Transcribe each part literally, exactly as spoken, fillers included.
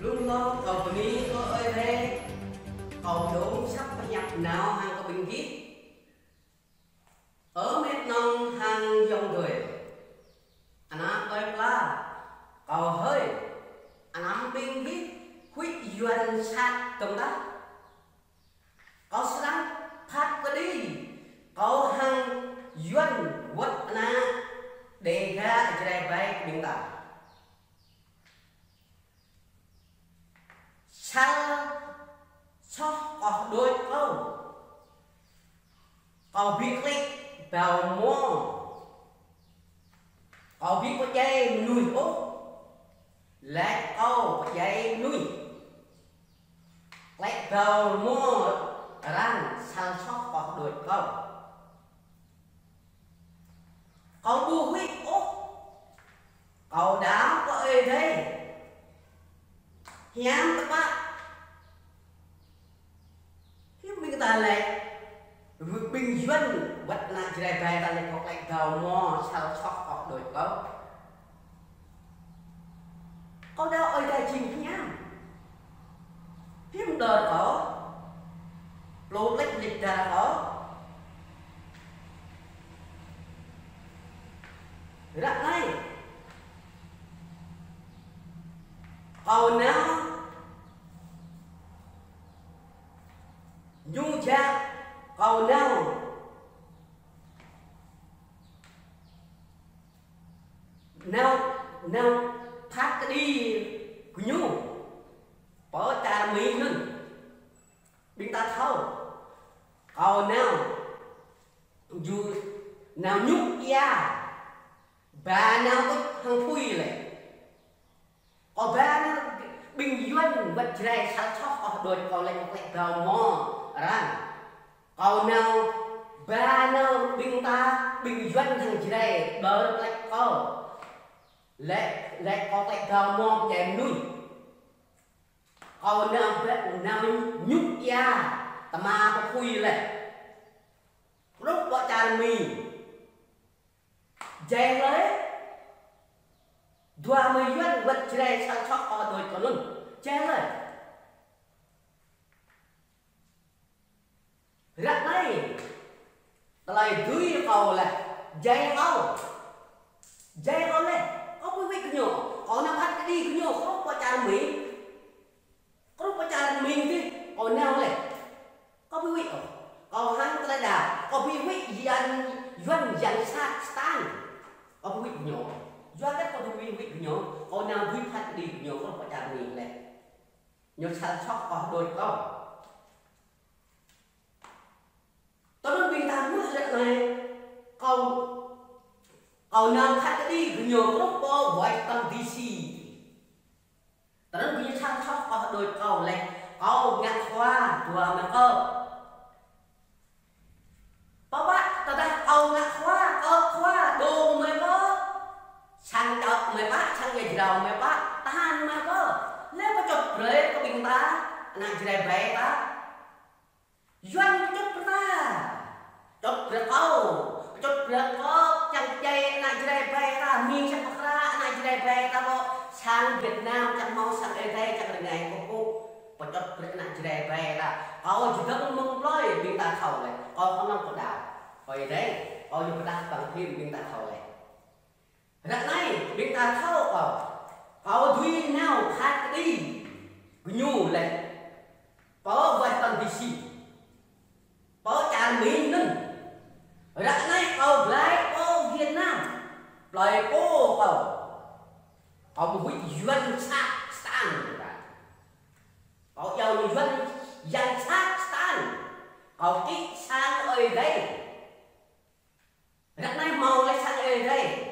Lu lo kâo bơni kơ Ơi Adai, kâo dŏng săp pơhiăp nao hăng kơ ƀing gih. Ơ met nong hăng yŏng dơi, ană plơi pla, kâo hơi, anăm ƀing gih huĭ Yuan sat dơ̆ng tah. Kâo srăng phat kơđi kâo hăng Yuan wơ̆t ană Đêga Jrai ƀai kơ ƀing ta. Săl soh kâo đôč kâo, kâo ƀu klĕ ƀâo mơ̆. Kâo ƀu pơdjai mơnuih ôh, laĭ kâo pơdjai mơnuih. Klĕ ƀâo mơ̆ arăng săl soh kâo đôč kâo. Kâo ƀu huĭ ôh. Kâo đaŏ kơ Ơi Adai. Hiam tơpă. Hiư̆m ƀing ta laĭ, ƀing Yuan wơ̆t ană Jrai ƀai ta laĭ kâo klĕ ƀâo mơ̆ săl soh kâo đôč kâo. Kâo đaŏ Ơi Adai jing hiam. Hiư̆m đơr kâo, plô klĕč lĕč đơr kâo. Ră anai, kâo nao ñu jak, kâo nao, nao, nao phat kơđi kơ ñu pơ čar Mi anŭn. Ƀing ta thâo, kâo nao, ñu nao ñu ia, ba nao tuč hăng apui lĕ. Kâo ba nao ƀing Yuan wơ̆t Jrai săl soh kâo đôč kâo laĭ kâo klĕ ƀâo mơ̆ arăng. Kâo nao ba nao ƀing ta, ƀing Yuan hăng Jrai đơr klĕ kâo. Laĭ, laĭ kâo klĕ ƀâo mơ̆ pơdjai mơnuih. Kâo nao ba, nao ñu ia, tơma pơ apui lĕ. Truh pơ čar Mi. Jai lơi. Dua mơi Yuan wơ̆t Jrai săl soh kâo đôč kâo anŭn. Jai lơi. Ră anai, tơlơi dưi kâo lĕ, jai kâo. Jai kâo lĕ, kâo ƀu huĭ kơ ñu. Kâo nao phat kơđi kơ ñu, kâo pơ čar Mi. Kâo pơ čar Mi dih, kâo nao lĕ. Kâo ƀu huĭ ôh. Kâo hăng tơlơi đaŏ, kâo ƀu huĭ Yuan, Yuan yang sat stan. Kâo ƀu huĭ kơ ñu. Yua kơ kâo ƀu huĭ kơ ñu, kâo nao dưi phat kơđi kơ ñu, kâo pơ čar Mi lĕ. Ñu săl soh kâo đôč kâo. Tơdơi ƀing ta mơ̆ ră anai, kâo, kâo nao phat kơđi kơ ñu truh pơ Washington D C. Tơdơi ƀing ñu săl soh kâo đôč kâo lĕ, kâo ngă khua dua mơi kơ. Pơpă tơdah kâo ngă khua, kâo khua dŏ mơi pơ. Sang čŏk mơi pă, sang ia jrao mơi pă, tơhan mơi pơ. Lĕ pơčut brơi kơ ƀing ta, ană Jrai ƀai ta. Yuan pơčut brơi ta. Pơčut brơi kâo. Pơčut brơi kâo, čang čai ană Jrai ƀai ta, Mi čang pơkra ană Jrai ƀai ta pơ. Sang Việt Nam čang hmâo sang Ơi Adai čang rơngai kơkuh. Pơčut brơi ană Jrai ƀai ta. Kâo čơdơ̆ng mơ̆ng plơi ƀing ta thâo lĕ. Kâo kơnơ̆ng kâo đaŏ. Ơi Adai, kâo ñu pơdah păng phim ƀing ta thâo lĕ. Ră anai, ƀing ta thâo kâo. Kâo dưi nao phat kơđi kơ ñu lĕ. Pơ Washington D C. Pơ čar Mi anŭn. Ră anai kâo glăi pơ Việt Nam. Plơi pô kâo. Kâo ƀu huĭ Yuan sat stan. Kâo iâu ñu Yuan yang sat stan. Kâo kĭ sang Ơi Adai. Ră anai hmâo lĕ sang Ơi Adai.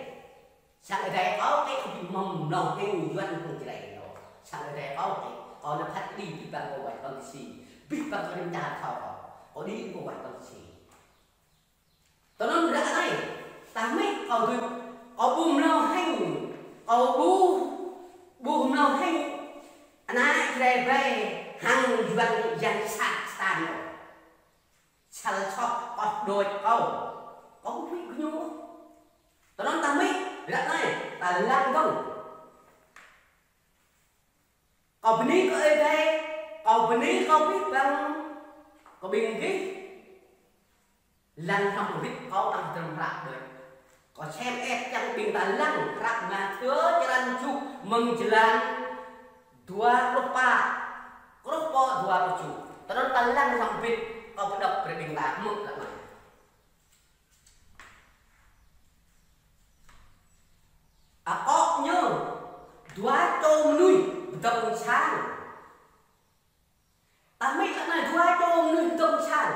Sang Ơi Adai kâo kĭ kâo ƀu mơ̆ng mlâo hĕng Yuan hăng Jrai ôh. Sang Ơi Adai kâo kĭ. Kâo nao phat kơđi abih bang kơ Washington D C. Abih bang kơ rĭm čar thâo kâo. Kâo đĭ kơ Washington D C. Tơnŭn ră anai, tơmĕ kâo dưi, kâo ƀu mlâo hĕng, kâo ƀu, ƀu mlâo hĕng ană Jrai ƀai hăng Yuan yang sat stan. Săl soh kâo đôč kâo. Kâo ƀu huĭ kơ ñu. Tơnŭn tơmĕ ră anai, ta lăng dơ̆ng. Kâo ƀu Anai kâo ƀuh ƀing, kâo ƀing gih lăng hrŏm hơbĭt kâo amăng hơdrôm hră đôč. Kâo sem ĕp čang ƀing ta lăng hră Mathiơ črăn tơjuh mơ̆ng jơlan dua pluh pă truh pơ dua pluh tơjuh. Tơdơi ta lăng hrŏm hơbĭt, kâo pơđŏk brơi ƀing ta hmư̆ lăng anai. Akŏ ñu dua čô mơnuih pơdơ̆ng sang. Ta hmư̆ lăng anai dua čô mơnuih pơdơ̆ng sang.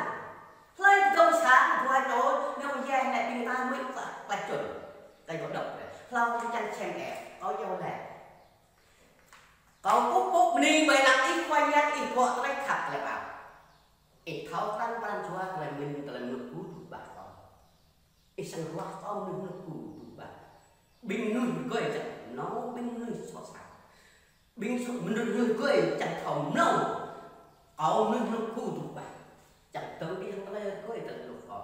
Hlơi pơdơ̆ng sang dua čô, ñu yơh anai ƀing ta hmư̆ kla-, klă čun. Klă čun đŏk. Hlâo čang sem ĕp, kâo iâu laĭ. Kâo kơkuh pŭ bơni ƀơi anăp Ih Khua Yang, Ih pŏk tơlơi khăp tơlơi pap. Ih thâo krăn pran jua tơlơi mĭn tơlơi mơnuih ƀu djơ̆ ƀah kâo. Ih srăng ruah kâo mơnuih ƀu djơ̆ ƀah. Ƀing mơnuih rơgơi čang mlâo, ƀing mơnuih soh sat. Ƀing soh mơnuih rơgơi čang thâo mlâo. Kâo mơnuih ƀu djơ̆ ƀah. Čang dơ̆ng ƀing tơlơi rơgơi tơlơi luh kâo.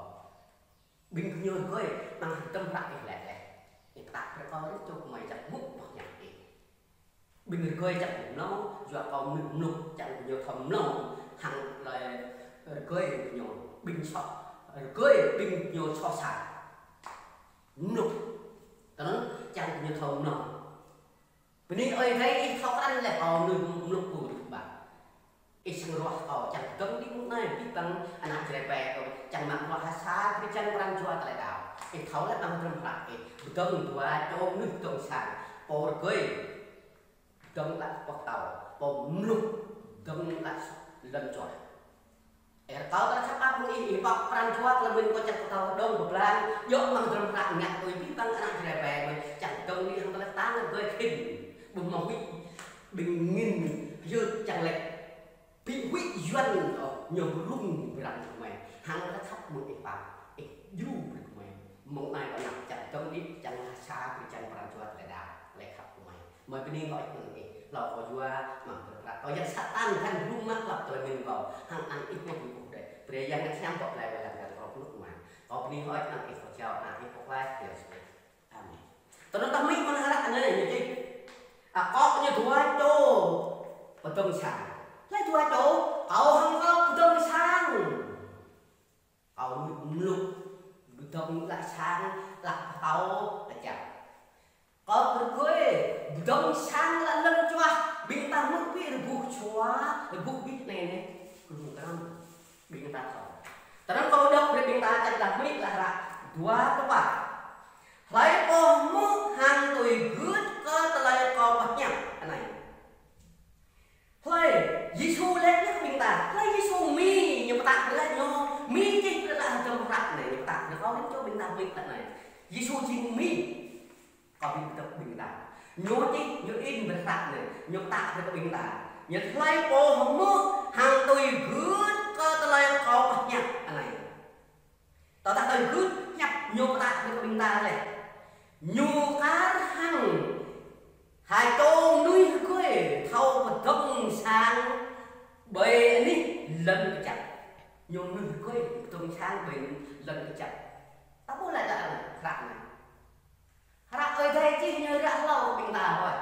Ƀing gơñu rơgơi amăng hơdrôm hră Ih laĭ laih. Ih pơtă brơi kâo rĭm čô gơmơi čang hmư̆ boh hiăp Ih. Ƀing rơgơi čang mlâo, yua kâo mơnuih mluk čang gơñu thâo mlâo hăng tơlơi rơgơi gơñu. Ƀing soh rơgơi ƀing gơñu soh sat. Mluk. Tơdơi čang gơñu thâo mlâo. Bơni Ơi Adai Ih thâo krăn laih kâo mơnuih mluk ƀu djơ̆ ƀah. Ih srăng ruah kâo čang dơ̆ng đĭ mơ̆ng anai, ƀing ta ană Jrai ƀe kâo čang mă ruah ha sa drơi jăn pran jua tơlơi đaŏ. Ih thâo laih amăng hơdrôm hră Ih, pơdơ̆ng dua čô mơnuih pơdơ̆ng sang, pô rơgơi pơdơ̆ng lăk pơtâo, pô mluk pơdơ̆ng lăk lŏn čuah. Ơ, kâo tơlơi khăp pap mơ̆ng Ih, Ih pŏk pran jua tơlơi mĭn kâo čang pơtâo dơ̆ng pơblang, djơ̆ amăng hơdrôm hră ngă tui ƀing ta ană Jrai ƀe mơ̆n, čang dơ̆ng đĭ hăng tơlơi tang rơgơi khĭn. Ƀu hmâo huĭ ƀing angin hyưt čang lĕ. Ƀu huĭ Yuan ôh, ñu rŭng brăng kơ gơmơi. Hăng tơlơi khăp mơ̆ng Ih pap, Ih djru brơi kơ gơmơi. Mơ̆ng anai kâo ngă čang dơ̆ng đĭ, čang ha sa drơi jăn pran jua tơlơi đaŏ, tơlơi khăp kơ gơmơi. Mơi bơni kâo Ih mơ̆ng Ih, hlâo kâo yua amăng tơlơi pơrăk. Kâo yang Satan kăn rŭng mă hlăp tơlơi mĭn kâo, hăng anăn Ih mơ̆n ƀu djơ̆. Brơi Yang Bơngăt Hiam pŏk tơlơi ƀai lăng kơ kâo pơnuk mă. Kâo bơni kâo Ih mơ̆ng Ih, kâo jao anăn Ih pŏk tơlơi Yêsu. Amen. Tơdơi ta hmư̆ amăng hră anai ñu čih. Akŏ ñu dua čô pơdơ̆ng sang. Hlơi dua čô, kâo hăng kâo pơdơ̆ng sang. Kâo mluk, pơdơ̆ng lăk sang, lăk pơtâo, lăk čăp. Kâo rơgơi, pơdơ̆ng sang lăk lŏn čuah, ƀing ta hmư̆ ƀu rơbuh čuah, rơbuh ƀu anai anai. Kơnung kơnung, ƀing ta thâo. Tơdơi kâo đŏk brơi ƀing ta čang ta hmư̆ lăk hră dua pluh pă. Hlơi pô hmư̆ hăng tui gưt kơ tơlơi kâo pơhiăp anai. Hlơi, Yêsu laĭ laih ƀing ta. Hlơi Yêsu Mi, ñu pơtă brơi ñu, Mi čih brơi lăk hơdrôm hră anai, ñu pơtă brơi kâo rĭm čô ƀing ta hmư̆ lăk anai. Yêsu jing Mi. Kâo ƀing ta ƀing ta. Ñu čih, ñu in brơi hră anai, ñu pơtă brơi kơ ƀing ta. Ñu hlơi pô hmư̆ hăng tui gưt kơ tơlơi kâo pơhiăp anai. Tơdah tơlơi gưt hiăp ñu pơtă brơi kơ ƀing ta laih. Ñu kar hăng ha čô mơnuih rơgơi thâo pơdơ̆ng sang ƀơi anih lŏn kơjăp. Ñu mơnuih rơgơi pơdơ̆ng sang ƀơi lŏn kơjăp. Ta ƀuh laih lăk anai, hră anai. Hră Ơi Adai čih ñu ră hlâo kơ ƀing ta hơi.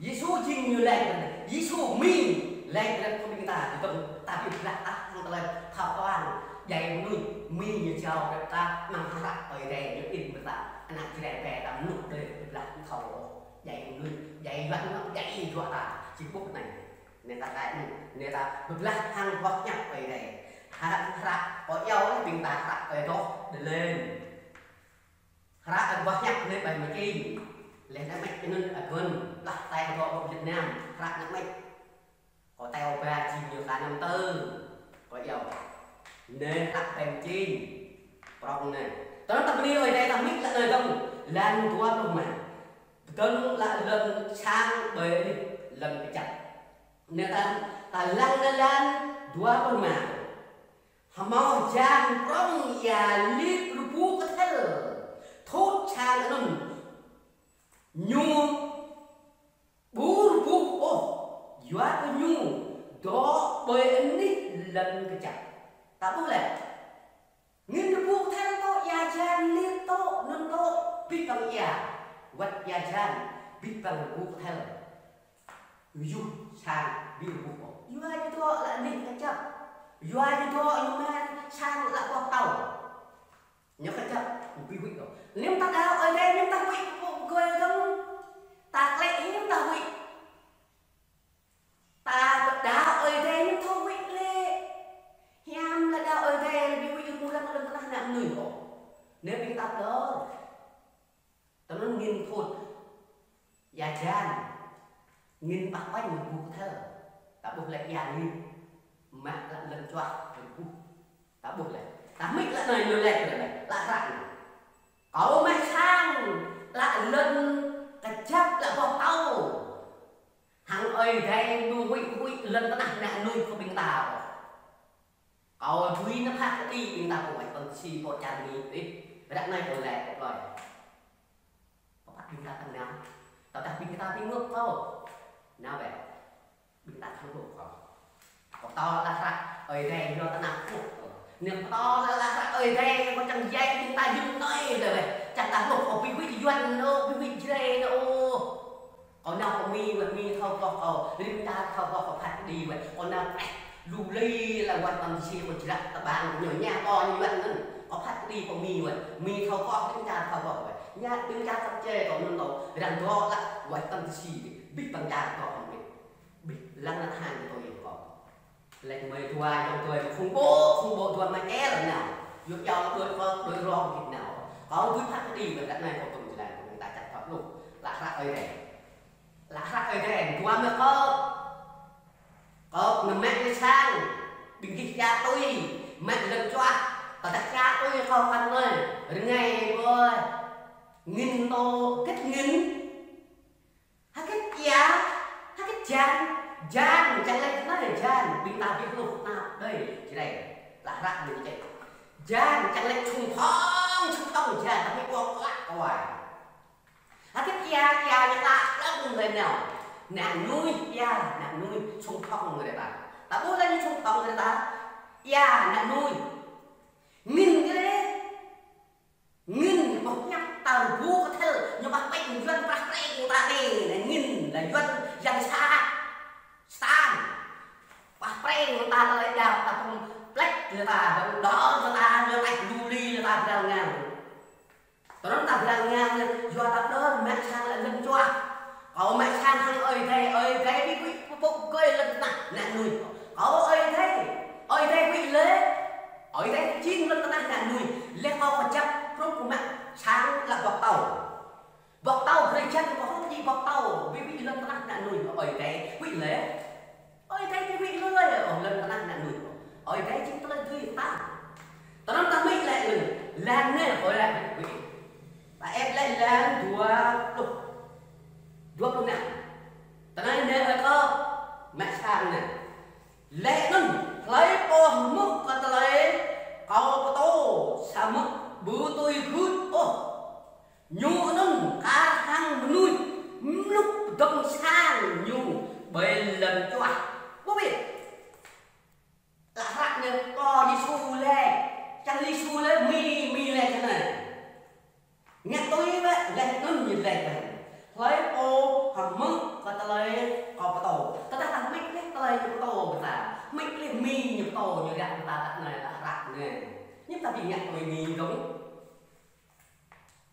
Yêsu jing ñu laĭ brơi, Yêsu Mi laĭ brơi kơ ƀing ta, tơdơi ta ƀu blah ôh hăng tơlơi thâo toan, djai mơnuih, Mi ñu jao brơi ta, amăng hră Ơi Adai ñu in brơi ta, ană Jrai ƀe ta mơnuih đơi ƀu blah thâo ôh, djai mơnuih, djai Yuan ñu, djai juă ta, či ƀuh anai. Anai ta kaĭ anai, anai ta ƀu blah hăng boh hiăp Ơi Adai. Hră, hră, kâo iâu ƀing ta hră Ơi Adai, đơ lên. Hră Ơi Adai hiăp anai ƀơi mơčin. Laih anŭn mơ̆n anŭn agŏn lah tơlơi dŏ ƀơi Việt Nam. Hră anŭn mơ̆n. Kâo teo ba jing ñu kơ năm tư. Kâo iâu. Anai hră ƀơi mơčin. Prŏng anai. Tơdơi ta bơni Ơi Adai ta hmư̆ lăk anai dơ̆ng. Lan dua pluh rơma. Pơdơ̆ng lăk lŏn sang ƀơi anih lŏn kơjăp. Anai ta, ta lăng anai lan dua pluh rơma. Hmâo hơjan prŏng ia lip rơbuh kơthel. Thut sang anŭn. Ñu ƀu rơbuh ôh. Yua kơ ñu dŏ ƀơi anih lŏn kơjăp. Ta ƀuh laih. Angin rơbuh kơthel tŏ, ia hơjan lip tŏ, anŭn tŏ, abih bang ia. Wơ̆t ia hơjan, abih bang rơbuh kơthel. Yua sang ƀu rơbuh ôh. Yua ñu dŏ lă anih kơjăp. Yua ñu dŏ ñu mă sang lă boh pơtâo. Ñu kơjăp, ñu ƀu huĭ ôh. Anŭn ta đaŏ Ơi Adai, anŭn ta huĭ pơpŭ pơgơi dơ̆ng. Ta klĕ anŭn ta huĭ. Ta pơđaŏ Ơi Adai anŭn thâo huĭ lĕ. Hiam lă đaŏ Ơi Adai, lĕ ƀu huĭ rơmô răng lŏn tơnah ană mơnuih ôh. Anai ƀing ta pơđaŏ. Tơl anŭn angĭn phŭt, ia hơjan, angĭn pah pañ rơbuh kơthel. Ta ƀuh lĕ ia angĭn, mă lă lŏn čuah rơbuh. Ta ƀuh lĕ. Ta hmư̆ lă anai ñu laĭ lĕ, lă hră anai. Kâo mă sang lă lŏn kơjăp lă boh pơtâo. Hăng Ơi Adai ñu huĭ huĭ lŏn tơnah ană mơnuih kơ ƀing ta. Kâo dưi nao phat kơđi ƀing ta pô wai pơ̆ng si pô čar Mi tih. Ră anai kâo laĭ kơ plơi. Pơpă ƀing ta tăng nao. Tơdah ƀing ta ƀing ngŏ kâo. Nao wĕ. Ƀing ta thâo hluh kâo. Kâo pơtô lă hră Ơi Adai yua tơnap kâo. Nao pơtô lă hră Ơi Adai kâo čang djai ƀing ta jing tơi lĕ wĕ. Čang ta hluh kâo ƀu huĭ Yuan ôh, ƀu huĭ Jrai ôh. Kâo nao pơ Mi wĕ, Mi thâo hluh kâo, rĭm čar thâo hluh kâo phat kơđi wĕ. Kâo nao, eh, lu li lă wai pơ̆ng si kâo jrăk tơƀang ñu ña kâo ñu Yuan anŭn. Kâo phat kơđi pơ Mi wĕ. Mi thâo hluh, rĭm čar thâo hluh wĕ. Ña rĭm čar tơčê kâo anŭn kâo, răng dŏ lă wai pơ̆ng si. Ƀing pơ̆ng čar kâo hăng ƀing. Ƀing lăng nă han kơ tui kâo. Lĕ mơi dua yŏng tui khủng bố, khủng bố dua mă el nao. Yua yua đuaĭ kơ đuaĭ rong git nao. Kâo ƀu phat kơđi wĕ ră anai kâo tŭm jơlan kâo ƀing ta čăt thâo hluh. Lă hră Ơi Adai. Lă hră Ơi Adai, dua mă kơ. Kơ nao mă lĕ sang, ƀing gih čă tui, mă lŏn čuah, tơdah čă tui kâo kăn lơi, rơngai ƀơi. Angĭn tô, hơget angĭn. Hơget ia, hơget hơjan, hơjan, čang lĕ anai hơjan, ƀing ta ƀu hluh nao đơi, Jrai. Lă hră anai čĕ. Hơjan, čang lĕ čung thŏng, čung thŏng hơjan, ta ƀu ƀuh kuak kuai. Hơget ia, ia ñu ta lăng lơi nao. Ană mơnuih ia, ană mơnuih čung thŏng rơta. Ta ƀuh lĕ ñu čung thŏng rơta. Ia ană mơnuih. Angĭn kơ lĕ. Angĭn boh hiăp ta rơbuh kơthel, ñu pah pañ Yuan prah preng ta anai. Angĭn lă Yuan yang sat. Satan. Pah preng ta tơlơi đaŏ ta pơ̆ng plĕč lĕ ta, đơ̆ng đơ̆ng lĕ ta, ñu taih lu li lĕ ta bral ngang. Tơdang ta bral ngang lĕ, yua ta đơ̆ng mă sang lĕ lŏn čuah. Kâo mă sang hăng Ơi Adai, Ơi Adai ƀu huĭ pơpŭ pơgơi lŏn tơnah ană mơnuih. Kâo Ơi Adai, Ơi Adai huĭ lĕ. Ơi Adai jing lŏn tơnah ană mơnuih. Lĕ kâo kơjăp prŏng kơ mă sang lă boh pơtâo. Boh pơtâo Jrai čang kâo hơget jing boh pơtâo, ƀu huĭ lŏn tơnah ană mơnuih. Ơi Adai huĭ lĕ. Ơi Adai ƀu huĭ lơi ôh lŏn tơnah ană mơnuih. Ơi Adai jing tơlơi dưi ta. Tơdang ta hmư̆ lĕ lĕ, lăng anai kâo laĭ huĭ. Ta ĕp lĕ lăng dua pluh, dua pluh năm. Tơlơi anai ơi kâo, mă sang anai. Lĕ anŭn, hlơi pô hmư̆ kơ tơlơi kâo pơtô, samơ̆ ƀu tui gưt ôh. Ñu anŭn kar hăng mơnuih mluk pơdơ̆ng sang ñu ƀơi lŏn čuah. Ƀu ƀiă. Lă hră anai kơ Yêsu laĭ, čang Yêsu laĭ Mi, Mi laĭ čang anai. Ngă tui wĕ, laĭ anŭn ñu laĭ wĕ. Hlơi pô hmư̆ kơ tơlơi kâo pơtô. Tơdah ta hmư̆ lĕ tơlơi ñu pơtô kơ ta. Hmư̆ lĕ Mi ñu pơtô ñu ră kơ ta tơlơi lă hră anai. Ñu ta ƀu ngă tui Mi dơ̆ng.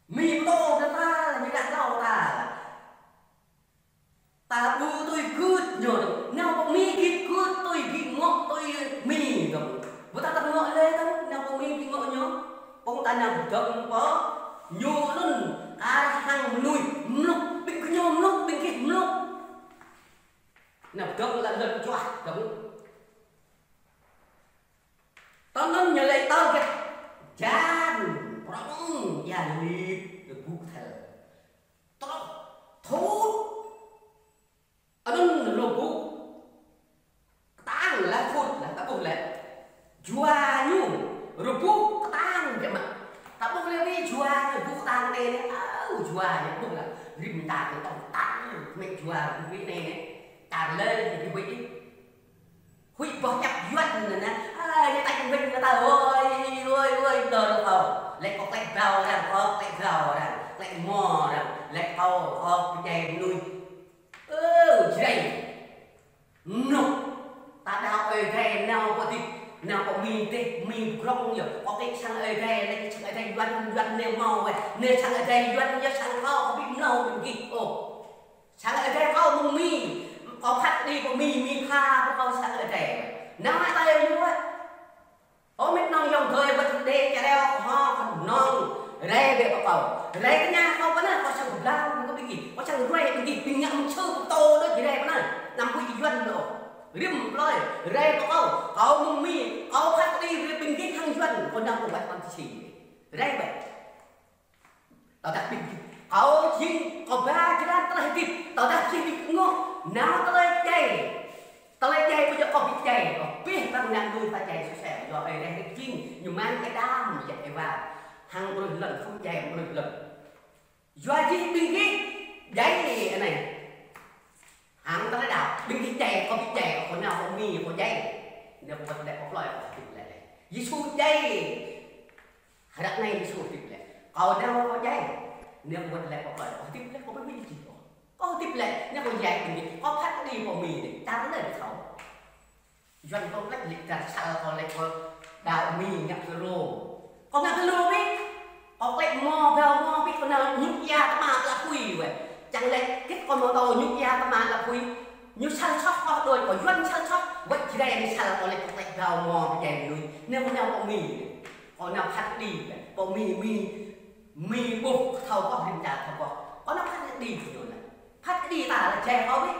Mi pơtô kơ ta, Mi ră hlâo ta. Ta ƀu tui gưt ñu dơ̆ng. Nao pơ Mi git gưt tui git ngŏ tui Mi dơ̆ng. Ƀu ta tơngŏ lĕ dơ̆ng, nao pơ Mi git ngŏ ñu. Pơ̆ng ta nao dơ̆ng pơ ñu anŭn kar hăng mơnuih mluk, ƀing gơñu mluk, ƀing gih mluk. Nao dơ̆ng lă lŏn čuah dơ̆ng. Tơl anŭn ñu laĭ tơl gĕt. Hơjan prŏng ia lip rơbuh kơthel. Truh thut. Anŭn rơbuh kơtang lă thut lă ta ƀuh lĕ. Jua ñu rơbuh kơtang biă mă. Ta ƀuh lĕ ƀing jua ñu rơbuh kơtang anai anai. Ơ, jua ñu ƀuh lă. Rĭm čar ñu tŏng tang, mĕ jua rơbuh anai anai. Čar lơi ñu ƀu huĭ. Huĭ boh hiăp Yuan anŭn anai. Ơ, ñu tañ huĭ ñu ta, ơi, ơi, ơi, đơ đơ kâo. Lĕ kâo klĕ ƀrâo arăng, kâo klĕ ƀrâo arăng, klĕ mơ̆ arăng, lĕ kâo, kâo pơdjai mơnuih. Ơ, Jrai. Ih, Mi grong yơh, kâo kĕ sang Ơi Adai, lĕ sang Ơi Adai Yuan, Yuan nao hmâo wĕ, nao sang Ơi Adai Yuan yơh sang kâo, kâo ƀu hmâo ƀing gih ôh. Sang Ơi Adai kâo mơ̆ng Mi, kâo phat kơđi pơ Mi, Mi pha pơ kâo sang Ơi Adai. Nao mă tơi ñu wĕ. Ơ mĕt nong yong gơi wĕt đe čareo kơ hŏ kơ nong, rai bĕ pơ kâo. Rai tơña kâo pơ anai, kâo sang kơblang kơ ƀing gih, kâo sang ruai ƀing gih, ƀing ngă mơ̆ng čư̆ pơtô đôč rai pơ anai. Anăm huĭ Yuan ôh. Rĭm plơi, rai pơ kâo, kâo mơ̆ng Mi, kâo phat kơđi brơi ƀing gih hăng Yuan, kâo nao kơ wĕt kon tơsi. Rai bĕ. Tơdah ƀing gih, kâo jing, kâo ba jơlan tơlơi hơdip, tơdah ƀing gih ngŏ, nao tơlơi djai. Tơlơi djai ƀu djơ̆ kâo ƀu djai, kâo pih păng ngă mơnuih ta djai sơsel, yua Ơi Adai jing, ñu mơ̆ng Adam, yua Êwa, hăng mơnuih lŏn, khŏm djai mơnuih lŏn. Yua jih ƀing gih djai anai. Hăng tơlơi đaŏ, ƀing gih djai, kâo ƀu djai, kâo nao kơ Mi, kâo djai. Nao kơ wĕt lĕ kâo plơi, kâo hơdip lĕ. Yêsu djai. Hră anai Yêsu hơdip lĕ. Kâo nao kâo djai. Nao kơ wĕt lĕ kâo plơi, kâo hơdip lĕ, kâo ƀu huĭ jih ôh. Kâo hơdip lĕ, nao kâo djai ƀing gih, kâo phat kơđi pơ Mi đĕ, čar lĕ kâo. Yuan kâo klĕ lĕ kar sal kâo lĕ kâo đaŏ Mi ngă kơ Rôm. Kâo ngă kơ Rôm ih. Kâo klĕ hmâo ƀâo hmâo ƀĭ kâo nao ñŭk ia tơma tơlă apui wĕ. Čang lĕ kĕt kâo hmâo tâo ñŭk ia tơma tơlă apui. Ñu sal soh kâo đôč kâo Yuan sal soh. Wĕt Jrai ñu sal kâo lĕ kâo klĕ ƀâo hmâo pơdjai mơnuih. Nao kâo nao pơ Mi. Kâo nao phat kơđi wĕ. Pơ Mi, Mi, Mi ƀuh thâo kâo rĭm čar thâo kâo. Kâo nao phat kơđi kơ ñu nao. Phat kơđi ta lĕ jai kâo ih.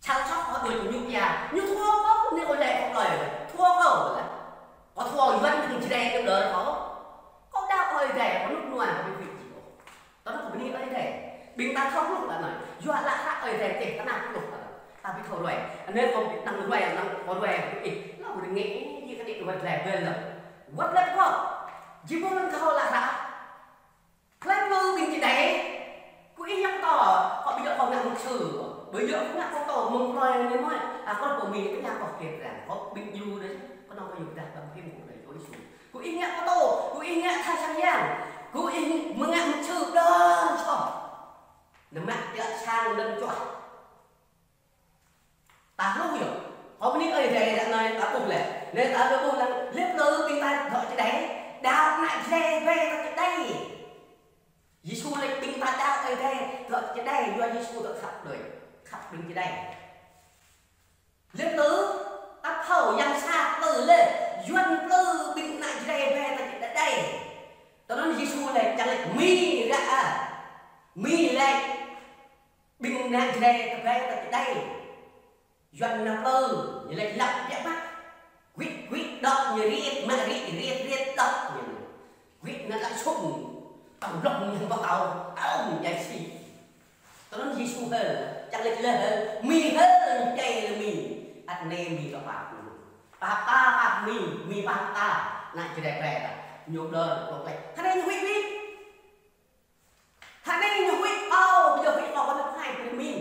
Sal soh kâo đuaĭ kơ ñu pia, ñu thua kâo, ñu ôh lĕ kâo plơi, thua kâo lĕ. Kâo thua Yuan hăng Jrai kơ đơ kâo. Kâo đaŏ Ơi Adai, kâo rơnŭk rơnua, kâo ƀu huĭ jih ôh. Tơdah kâo bơni Ơi Adai. Ƀing ta thâo hluh lă anai, yua lă hră Ơi Adai čih, tơnap hluh lă. Ta ƀu thâo ruai. Anai kâo ƀu năng ruai, năng kâo ruai, ih, lă ƀu rơngiă, ih, kơ đĭ wơ̆t lĕ bel lă. Wơ̆t lĕ kâo. Jih ƀuh lăng kâo lă hră. Hlơi plư ƀing čơđai, kơ ih ngă pơtô, kâo ƀu djơ̆ kâo ngă mục sư, ƀu djơ̆ kâo ngă pơtô mơ̆ng plơi anai mơ̆n, a, kâo pơmĭn tơña kâo kĕt răng, kơ ƀing Yu đơi, kơ nong kơ Yu pơdah ƀăng phim kơ đơi, kơ Yêsu. Kơ ih ngă pơtô, kơ ih ngă tha sang yang, kơ ih mơ̆ng ngă mục sư đơ̆ng soh. Nao mă tiă sang lŏn čuah. Ta hluh yơh. Kâo bơni Ơi Adai ră anai ta ƀuh lĕ. Anai ta ƀuh lăng, lĕ plư ƀing ta dŏ čơđai. Đaŏ ană Jrai brơi ta čơđai. Yêsu lĕ ƀing ta đaŏ Ơi Adai dŏ čơđai, yua Yêsu dŏ khăp đơi. Khăp ƀing čơđai. Lĕ plư, ta thâo yang sat plư lĕ. Yuan plư ƀing ană Jrai brơi ta čơđai. Tơl anŭn Yêsu lĕ čang lĕ Mi ră a. Mi lĕ ƀing ană Jrai ta brơi ta čơđai. Yuan nao plư, ñu lĕ lăp biă mă. Huĭ, huĭ, dŏ ñu riêt, mă riêt, riêt, riêt, dŏ ñu. Huĭ nao lăp sung, tơlŏk ñu ƀă kâo, aum jai si. Tơl anŭn Yêsu hơ̆l, čang lĕ lĕ hơ̆l, Mi hơ̆l, jai lĕ Mi. Ăt anai Mi kơ pap. Pap ta, pap Mi, Mi pap ta, ană Jrai brơi ta. Ñu đơ, kơ klĕ. Hơnai ñu huĭ Mi. Hơnai ñu huĭ kâo, ƀu djơ̆ huĭ kâo, kâo nao phat kơđi Mi.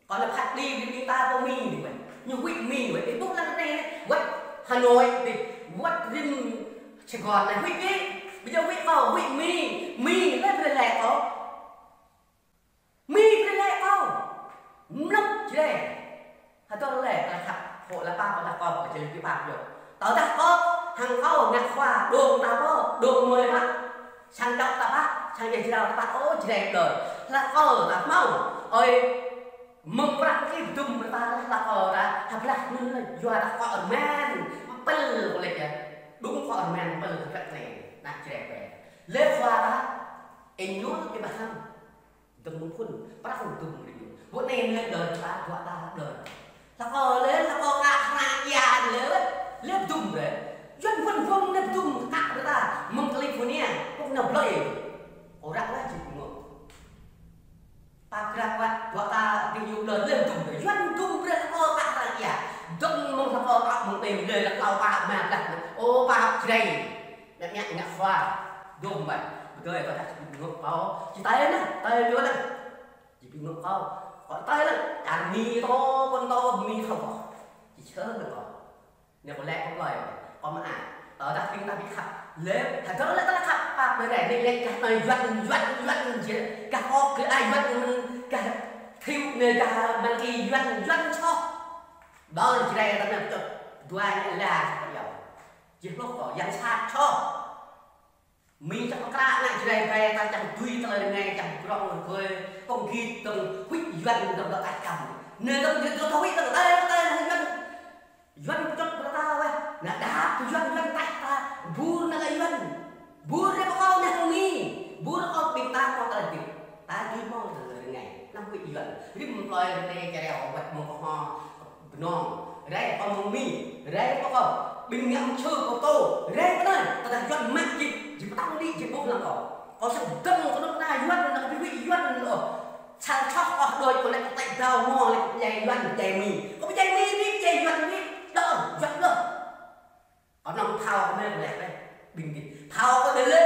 Kâo nao phat kơđi Mi ta kơ Mi wĕ. Ñu huĭ Mi wĕ. Ih ƀuh lăng anai, wĕ Hà Nội, wĕ rĭm Sài Gòn anai huĭ Mi. Ƀu djơ̆ huĭ kâo, huĭ Mi. Mi lĕ brơi lĕ kâo. Mi brơi lĕ kâo. Mlŏk Jrai. Hơdơr lĕ, tơlơi khăp, hŏ lă pap, tơdah kâo, kâo čơlơi pi pap yơh. Tơdah kâo, hăng kâo, ngă khua, dong ta pơ, dong mơi pă. Sang čŏk ta pă, sang ia jrao ta pă, ơ, Jrai đơ. Hlak kâo, ta hmâo. Ơi, mơ̆ng prăk kơ dum ta, hlak kâo ta, hơblah nun lĕ, yua ta kâo rơman, pơl kâo lĕ yơh. Dong kâo rơman, pơl kâo lĕ, ană Jrai pĕ. Lĕ khua ta, ih ñu, ih ƀă hăng. Dơ̆ng mơ̆ng phŭn, prăk dum rĭm. Ƀu anai lĕ đơ ta, dua ta đơ. Hlak kâo lĕ, hlak kâo kă hră ia lĕ, lĕ dum rĕ. Yuan phŭn phŭn lĕ dum kă rĕ ta, mơ̆ng California, kŭk nao blơi. Kâo ră wă jing ngŏ. Ta grăk wă, dua ta ƀing Yu đơ lĕ dum rĕ. Yuan dum rĕ hlak kâo kă hră ia. Dơ̆ng mơ̆ng hlak kâo kă mơ̆ng tơm lĕ hlak kâo kă mă hlak. Ô, pap Jrai. Ngă ngă ngă khua. Dum ƀă. Ƀu dơi kâo dah či ƀing ngŏ kâo. Či tơi anai, tơi yua anai. Či ƀing ngŏ kâo. Kâo tơi anai. Čar Mi tô, kŏn tô Mi thâo kâo. Či čơr anai kâo. Anai kâo lĕ kâo plơi. Kâo mă a. Tơdah ƀing ta ƀu khăp. Lĕ, hơdơr lĕ ta khăp. Pap brơi anai lĕ gah anai Yuan, Yuan, Yuan jir. Gah kâo gơ̆ ai Yuan mơ̆n. Gah Thiệu anai gah Malaki Yuan, Yuan soh. Đơ Jrai ta anai pơčut. Dua anai la sa kơ yua. Jih lŏk kơ yang sat čŏh. Mi čang pơkra ană Jrai ƀai ta čang tui tơlơi rơngai čang prong rơgơi, pơgit tơng huĭ Yuan tơng dŏ taih čang. Nê tơng dŏ tơng huĭ tơng tơng tơng Yuan. Yuan pơčŏt pơkra ta weh. Nă đah tơ Yuan Yuan taih ta. Bur nă lĕ Yuan. Bur rê pơkâo nă hơmi. Bur kâo ƀing ta kâo tơlơi dĭ. Ta tui mơ̆ tơlơi rơngai. Năm huĭ Yuan. Rĭm plơi rơngai čareo wet mơ̆ kơ hŏ. Bơnong, rai kơ mơ̆ng Mi, rai kơ kâo, ƀing ngă mơčhơ kơ tô, rai kơ anai, tơdah Yuan mă jih, jih pơtăng đĭ, jih ƀuh lăng kâo. Kâo sĭt dơ̆ng kơ nŏk na Yuan, nŏk ƀing huĭ Yuan lŏ. Sal čŏh kâo đôč kâo lĕ kơ tĕk dao mơ̆ lĕ kơ djai Yuan, djai Mi. Kâo djai Mi, Mi djai Yuan, Mi đơ, Yuan đơ. Kâo nŏng thâo kơ mơ̆ kâo lĕ kơ ƀing gih. Thâo kơ đơ lĕ,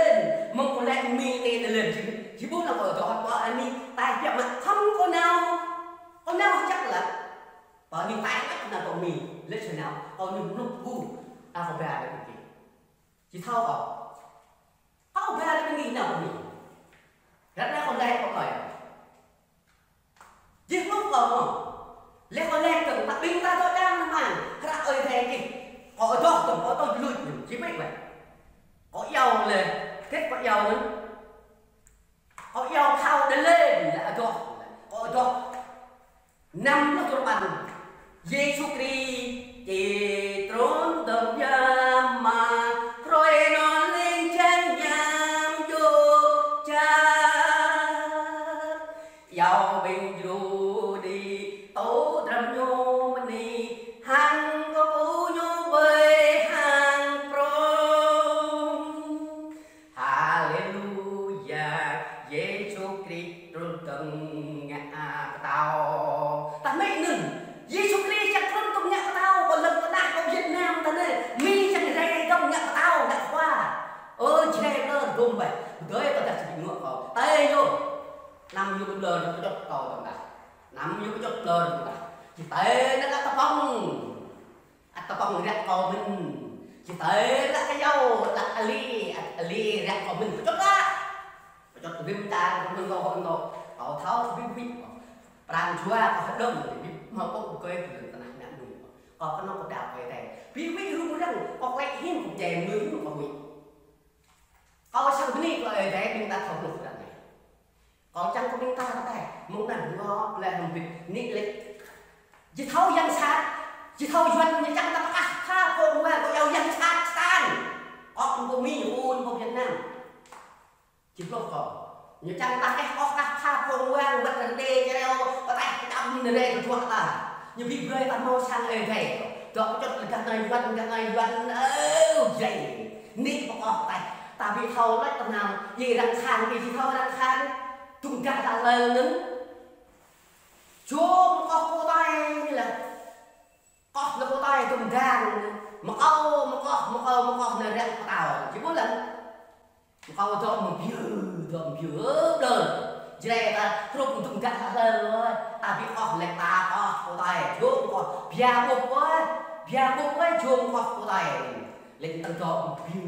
mơ̆ng kâo lĕ Mi nê đơ lĕ, jih, jih ƀuh lăng kâo dŏ hŏt pơ Mi, tai biă mă khŏm kâo nao. Kâo nao hơjăk lă. Pơ anai tai ăt nao pơ Mi, lĕ čơ nao, kâo ñu mluk gu, ta kâo ba lĕ ƀing gih. Či thâo kâo. Kâo ba lĕ ƀing gih nao pơ Mi. Ră anai kâo lĕ kâo kơi. Jih lŏk kâo mơ̆. Lĕ kâo lĕ kơ, ta ƀing ta dŏ čang mơ̆n, kră ơi thê gih. Kâo dŏ kơ, kâo dŏ luč ñu, či pĕk wĕ. Kâo iâu lĕ, kĕt kâo iâu ñu. Kâo iâu thâo đơ lĕ, lĕ adôh, kâo adôh. Năm pluh duapăn. Yêsu Krist či trŭn tơm biă mă, hrơi anŭn leng čang ñam djŏp čar. Iâu ƀing djru đĭ, tŭ dram ñu mơni, hăng kơkuh ñu ƀơi hăng prŏng. Haleluya, Yêsu Krist trŭn tơm ngă pơtao. Ta mĕ anŭn, Yêsu Krist čang trŭn tơm ngă pơtao, kơ lŏn tơnah kơ Việt Nam ta anai, Mi čang rai tơm ngă pơtao, ngă khua. Ơ, Jrai lơ gum ƀai, dơi kơ ta či ngă kâo. Tơi yơh, năm yơh kơ ƀlŏr kơ čŏt kâo tơm ta. Năm yơh kơ čŏt ƀlŏr tơm ta. Či tơi nă kơ tơpŏng. Ăt tơpŏng ră kâo mơ̆n. Či tơi ră kơ yâo, ră kơ ali, ăt ali ră kâo mơ̆n. Pơčŏt ră. Pơčŏt rĭm čar mơ̆n kâo, mơ̆n kâo. Kâo thâo ƀing huĭ. Pran jua kâo hơdôm, ƀing hmâo pŏk ƀu kơi kơ lŏn tơnah ană mơnuih. Kâo kơnơ̆ng kâo đaŏ kơ Ơi Adai. Ƀing huĭ rŭng răng, kâo klĕ hĭm, kâo djai mơnuih hĭm kâo huĭ. Kâo sang bơni kơ Ơi Adai, ƀing ta thâo hluh ră anai. Kâo čang kơ ƀing ta ră anai, mơ̆ng anai ngŏ lĕ hơbĭt, nik lĕ. Či thâo yang sat, či thâo Yuan ñu čang ta pơkah pha phung wa kơ iâu yang sat satan. Ŏk pô Mi, un pô Việt Nam. Či plŏh kâo. Ñu čang ta keh ŏk kah pha phung wa, wăt rơdê čareo, pơtaih pơčăm nơ̆ rĕ kơjuă ta. Ñu ƀu brơi ta hmâo sang Ơi Adai. Dŏ pơčŏt lĕ gah anai Yuan, gah anai Yuan, ơ, jai. Nik pơkŏh pơtaih. Ta ƀu thâo lĕ tơnal, yê răng khan, yê či thâo răng khan. Tŭng gah ta lơ anŭn. Jum kŏh pơtaih ñu lĕ. Kŏh lĕ pơtaih tŭng gah. Mơkâo, mơkŏh, mơkâo, mơkŏh nơ̆ rĕ pơtao. Či ƀuh lăng. Mơkâo dŏ mơbiơ, dŏ mơbiơ, ơ, ƀlŏr. Jrai ta, hrup tŭng gah ta lơ, ta ƀu kŏh lĕ ta kŏh pơtaih. Jum kŏh, bia ƀuh ơi. Bia ƀuh ơi, jum kŏh pơtaih. Lĕ ta dŏ mơbiơ.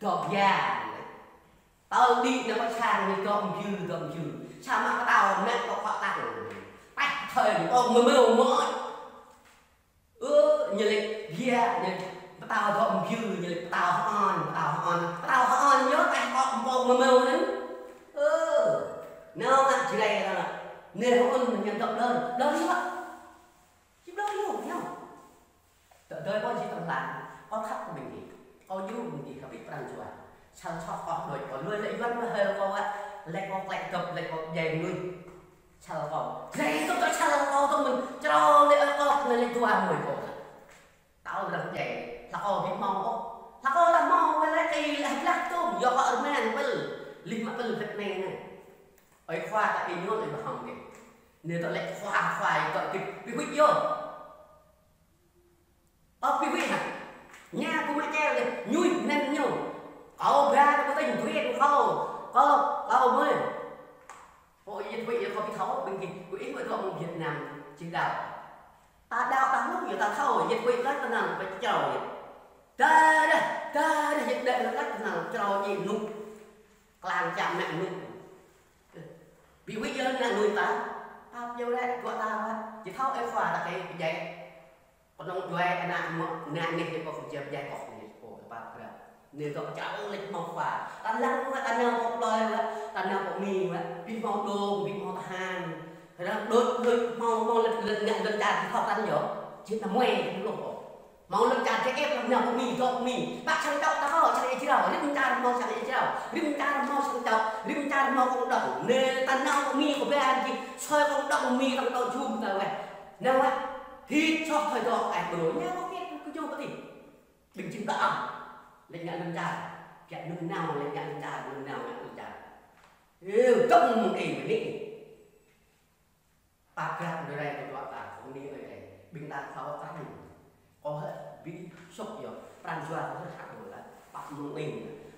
Dŏ bia. Tơl đĭ nao pơ sang ñu dŏ mơjư̆, dŏ mơjư̆. Samơ̆ pơtao mă kơ kŏ tang. Taih thơi ñu ƀơ̆ng mơmêu mơ̆n. Ơ, ñu lĕ bia, ñu pơtao dŏ mơjư̆, ñu lĕ pơtao hơon, pơtao hơon. Pơtao hơon ñu taih kŏ ƀơ̆ng mơmêu anŭn. Ơ, nao mă Jrai ta nă. Nê hơon ñu dŏ ƀlŏr, ƀlŏr ñu mă. Či ƀlŏr ñu, ñu. Dŏ dơi kâo či tơlơi lăng, kâo khăp kơ ƀing gih, kâo djru ƀing gih, kơ ƀing pran jua. Sal soh kâo đôč kâo, lui lĕ Yuan mơhel kâo wă, lĕ kâo klĕ dŏp, lĕ kâo djai mơnuih. Sal kâo, djai dŏp kâo sal kâo dŏ mơ̆n, črâo lĕ ơi kâo, lĕ lĕ dua mơi kâo. Tao răng djai, hlak kâo ƀu hmâo ôh. Hlak kâo ta hmâo, wă lĕ kơ lĕ hlak tôm, yua kâo rơman pơl, lih mă pơl hơt neng anai. Ơi khua ta ih ñuăl ih ƀu hmâo kơ. Nê tơlơi khua, khua ih tơlơi kơ ƀu huĭ yơh. Ơ, ƀu huĭ hă? Ñu kơ mă čel lĕ, ñuih năn ñu. Kâo ba kơ ƀu tơñ duyên kâo, kâo, kâo mơi. Ơ, yơh huĭ yơh kâo ƀu thâo ƀing gih, kơ ih mơi dŏ mơ̆ng Việt Nam, či đaŏ. Ta đaŏ ta hluh yơh ta thâo, yơh huĭ lăi tơnal, ƀu črâo yơh. Đa đa, đa đa, yơh đa đa lăi tơnal, črâo ñu nŭk. Klang čang mă nŭk. Ƀu huĭ yơh nă nui ta, ta pơyơr lĕ, dua ta lĕ, či thâo ơi khua ta kơ pơdjai. Kơnơ̆ng djuai ană mơ̆, ană neh lĕ kơ pơdjai pơdjai kơ neh pô. Pap ră. Anai dŏ čar lĕ hmâo khua. Ta lăng wă, ta nao pơ plơi wă, ta nao pơ Mi wă, ƀu hmâo đô, ƀu hmâo tơhan. Ră đôč đôč hmâo, hmâo lĕ, lĕ ngă lŏn čar či thâo krăn yơh. Či nao mơai ƀu lŏ. Hmâo lŏn čar či ĕp lăng nao pơ Mi, dŏ pơ Mi. Pă sang čŏk ta kâo, sang Ê Jrao. Rĭm čar hmâo sang Ê Jrao. Rĭm čar hmâo sang čŏk. Rĭm čar hmâo cộng đồng. Anai ta nao pơ Mi kơ ƀing či soi cộng đồng Mi tăng tŏ jum ta wă. Nao wă. Thit soh thoi dŏ, ơ, ƀrô. Nao wă kơ kơ jum pơ tih. Ƀing čim ta ăh. Lĕ ngă lŏn čar. Kiăng nung nao, lĕ ngă lŏn čar, nung nao ngă lŏn čar. Ơ, dŏng mơ̆ng ih mơ̆n anai. Pap ră đơ rai đơ dua ta, kơ Mi ơi rai. Ƀing ta thâo krăn. Kâo hă, ƀu sŏk yơh. Pran jua kâo hă hă đôč lah. Pap mơ̆ng ih.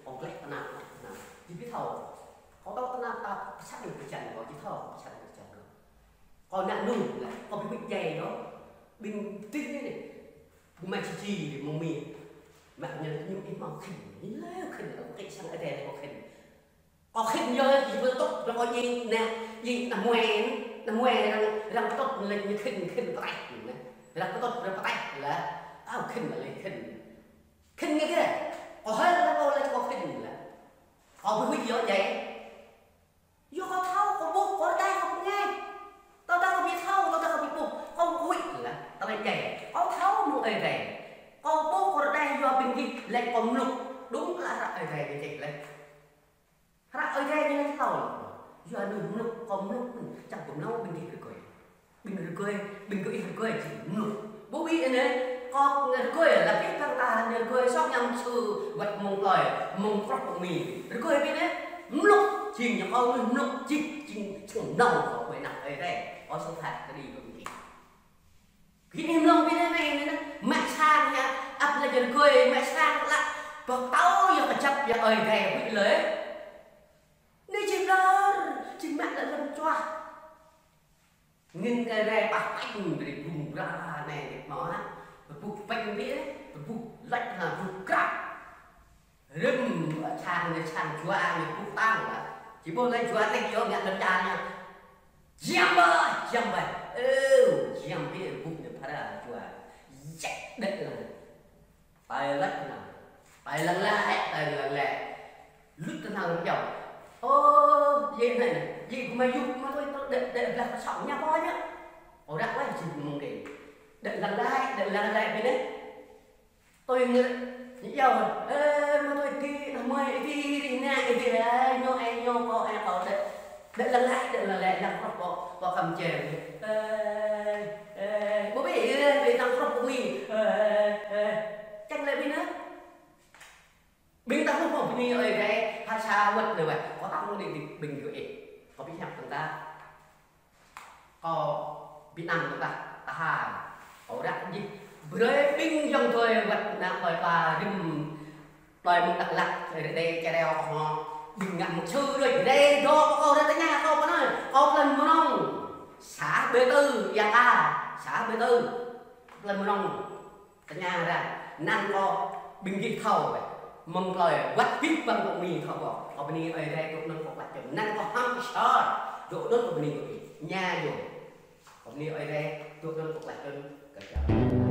Kâo gleh tơnap, tơnap. Či ƀu thâo. Kâo thâo tơnap ta, pơsăn kơ jăn kâo, či thâo pơsăn kơ jăn kâo. Kâo ngă nung lah, kâo ƀu huĭ djai yơh. Ƀing tih anai. Ƀu mă či či ƀu mơ̆ng Mi. Mă ñu ñu ih hmâo khĭn. Ih lĕ khĭn, kâo kĕ sang adai kâo khĭn. Kâo khĭn yơh, ih pơtŭt, kâo djai nă, djai nă mơai, nă mơai arăng, arăng pơtŭt lĕ ñu khĭn, khĭn pơtaih nă. Arăng pơtŭt, arăng pơtaih lah. Ơ khĭn lah lĕ khĭn. Khĭn ngă kơ. Kâo hơ̆ lah kâo lĕ kâo khĭn lah. Kâo ƀu huĭ yơh djai. Yua kâo thâo, kâo ƀuh, kâo rơđah, kâo pơngač. Tơdah kâo ƀu thâo, tơdah kâo ƀu ƀuh, kâo huĭ lah, tơlơi djai. Kâo thâo mơ̆ng ơi adai. Kâo ƀuh, kâo rơđah, yua ƀing gih, laĭ kâo mlŭk. Đúng lah hră ơi adai ñu čih laih. Hră ơi adai ñu laĭ thâo. Yua anŭn mlŭk, kâo mlŭk, čang kâo mlâo ƀing gih rơgơi. Ƀing rơgơi, ƀing gih rơgơi či mlŭk. Ƀu ƀu anai, kâo rơgơi, lăp ih păng ta anai rơgơi, soh ñăm sư, wăt mơ̆ng plơi, mơ̆ng krŏh pơ Mi. Rơgơi ƀu anai, mlŭk, jing ñu kâo mlŭk, jing, jing, jing nao kâo ƀơi anăp ơi adai. Kâo sơ̆ phat kơ đi kơ ƀing gih. Gih anai mlâo ƀu anai, anai, anai, mă sang ñu, ăp lĕ rơgơi, mă sang lă, bŏk tâo, yua kơjăp, yua ơi adai, ƀu lĕ. Anai jing ƀlŏr, jing mă lĕ lŏn čuah. Ngĭn kơ rai pah pañ brơi bung bra anai đĕ hmâo hă. Pơbuh pañ ƀiă, pơbuh lač hă, pơbuh krăp. Rĭm sang anai sang jua anai pơbuh tang lah. Či ƀuh lač jua anai yơh ngă lŏn čar ñu. Jăm ƀơi, jăm ƀơi. Ơ, jăm ƀiă pơbuh anai phara jua. Jek đĕ lah. Tơi lĕ nă. Tơi lăng lĕ, tơi lăng lĕ. Lŭt tơnăng rơyâo. Ơ, djai anai nă. Djai gơmơi yŭ, gơmơi tui tui đĕ, đĕ blah kơsŏng ñu pô ñu. Ơ, ră wai jing mơ̆ng kơ. Đĕ lăng lĕ, đĕ lăng lĕ ƀu anai. Tui ngă, ñu yâo. Ơ, gơmơi tui ti, nă mơi ti, ti nă, ti, ơ, ñu, ơ, ñu, kâo, ơ, kâo đĕ. Đĕ lăng lĕ, đĕ lăng lĕ, lăng krŏh pơ, pơ Kampuchia. Ơ, ơ, ƀu ƀu, ơ, ƀu lăng krŏh pơ Mi. Ơ, ơ, ơ. Čang lĕ ƀu anai. Ƀing ta hluh hmâo bơni ơi adai, ha sa wăt anai wă. Kâo tăm đi, đi, ƀing gơ̆ ih. Kâo ƀu hiăp tơ̆ng ta. Kâo ƀu anăm tơ̆ng ta, ta ha. Kâo ră jih. Brơi ƀing ayŏng adơi wăt ană plơi pla rĭm plơi mơ̆ng Dak Lak, Rơđê, Čơreo, hmâo. Ƀing ngă mơ̆ng Sơ̆ đôč, Rơđê, dŏ pơ kâo ră tơña kâo pơ anai. Kâo plơi Mơnông. Xã Bê Tư, Ia Ka. Xã Bê Tư. Plơi Mơnông. Tơña arăng, anăn kâo ƀing gih thâo wĕ. Mơ̆ng plơi wăt gih păng pơ Mi thâo kâo. Kâo bơni ơi adai dŏ anŭn kâo klă čơm. Anăn kâo hăng sơr. Dŏ anŭn kâo bơni kâo ih. Ña yơh. Kâo bơni ơi adai dŏ anŭn kâo klă čơm. Kơ čơm.